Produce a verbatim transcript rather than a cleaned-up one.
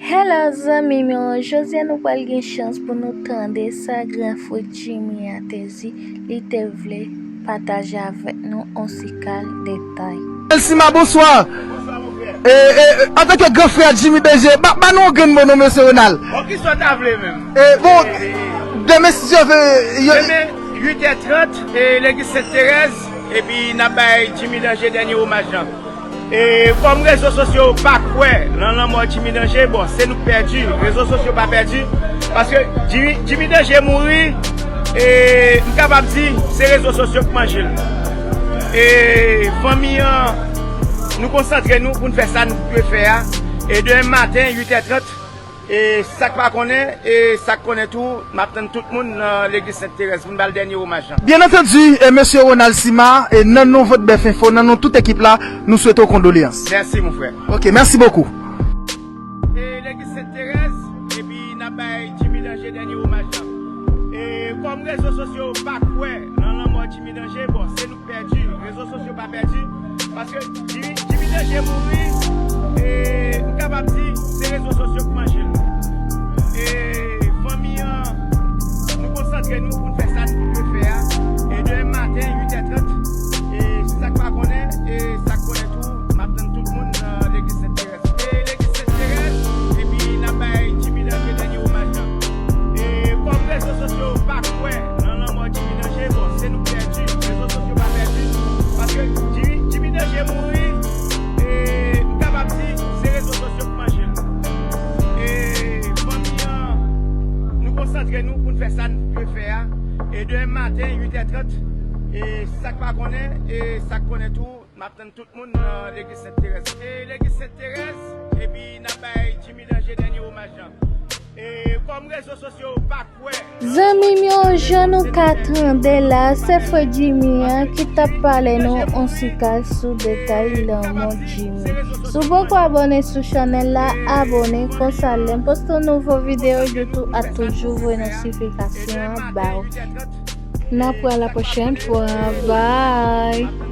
Hello zanmi m yo, jodi a nou pral gen chans pou nou tande sa gran frè Jimmy a te di, li te vle pataje avèk nou on ti kal detay. Elsima, bonswa. E, e, antanke gran frè Jimmy Danger, ba, ba nou yon grenn mo non, mesye Ronald. Bon, ki sa w ta vle menm? E, bon, demen, si Dye vle, yo... Demen, uit è trant, e, legliz Sent Terèz, epi n ap bay Jimmy Danger dènye omaj lan. E kòm rezo sosyo pa kwè nan lanmò Jimmy Danger, bon, se nou k pèdi. Rezo sosyo pa pèdi. Paske Jimmy, Jimmy Danger mouri, e m kapab di, se rezo sosyo k manje l. E fanmi an, nou konsantre nou pou n fè sa n dwe fè a. E demen maten, uit è trant, e sa k pa konnen, e sa k konnen tou, m ap tann tout moun nan legliz Sent Terèz pou n ba l dènye omaj lan. Byen antandi, e, mesye Ronald Sima, e nan non Votbèf Enfo, nan non tout ekip la, nou swete w kondoleyans. Mèsi, mon frè. Ok, mèsi bokou. E legliz Sent Terèz, epi n ap bay Jimmy Danger dènye omaj lan. E kòm rezo sosyo pa kwè nan lanmò Jimmy Danger, bon, se nou pèdi, rezo sosyo pa pèdi, paske Jimmy, Jimmy Danger mouri, e m kapab di, se rezo sosyo k manje l. E fanmi an, nou konsantre nou pou n fè sa n dwe fè a. E demen maten, uit è trant, e sa k pa konnen, e sa k konnen tou, m ap tann tout moun nan legliz Sent Terèz. E legliz Sent Terèz, epi n ap bay Jimmy Danger dènye omaj lan. E kòm rezo sosyo pa kwè nan lanmò Jimmy Danger, bon, se nou k pèdi, rezo sosyo pa pèdi, paske Jimmy, Jimmy Danger mouri, e m kapab di, se rezo sosyo k manje l. E fanmi an, nou konsantre nou pou n fè sa n dwe fè a. E demen maten, uit è trant, e sa k pa konnen, e sa k konnen tou, m ap tann tout moun nan legliz Sent Terèz. E legliz Sent Terèz, epi n ap bay Jimmy Danger dènye omaj lan. E kòm rezo sosyo pa kwè. Zanmi m yo, jan nou ka tande la, se frè Jimmy an ki t ap pale nou on ti kal sou detay lanmò Jimmy. Si w poko abòne sou chanèl la, abòne, konsa lè m poste nouvo videyo, YouTube ap toujou voye notifikasyon an ba w. N ap wè la pwochèn fwa. Bye.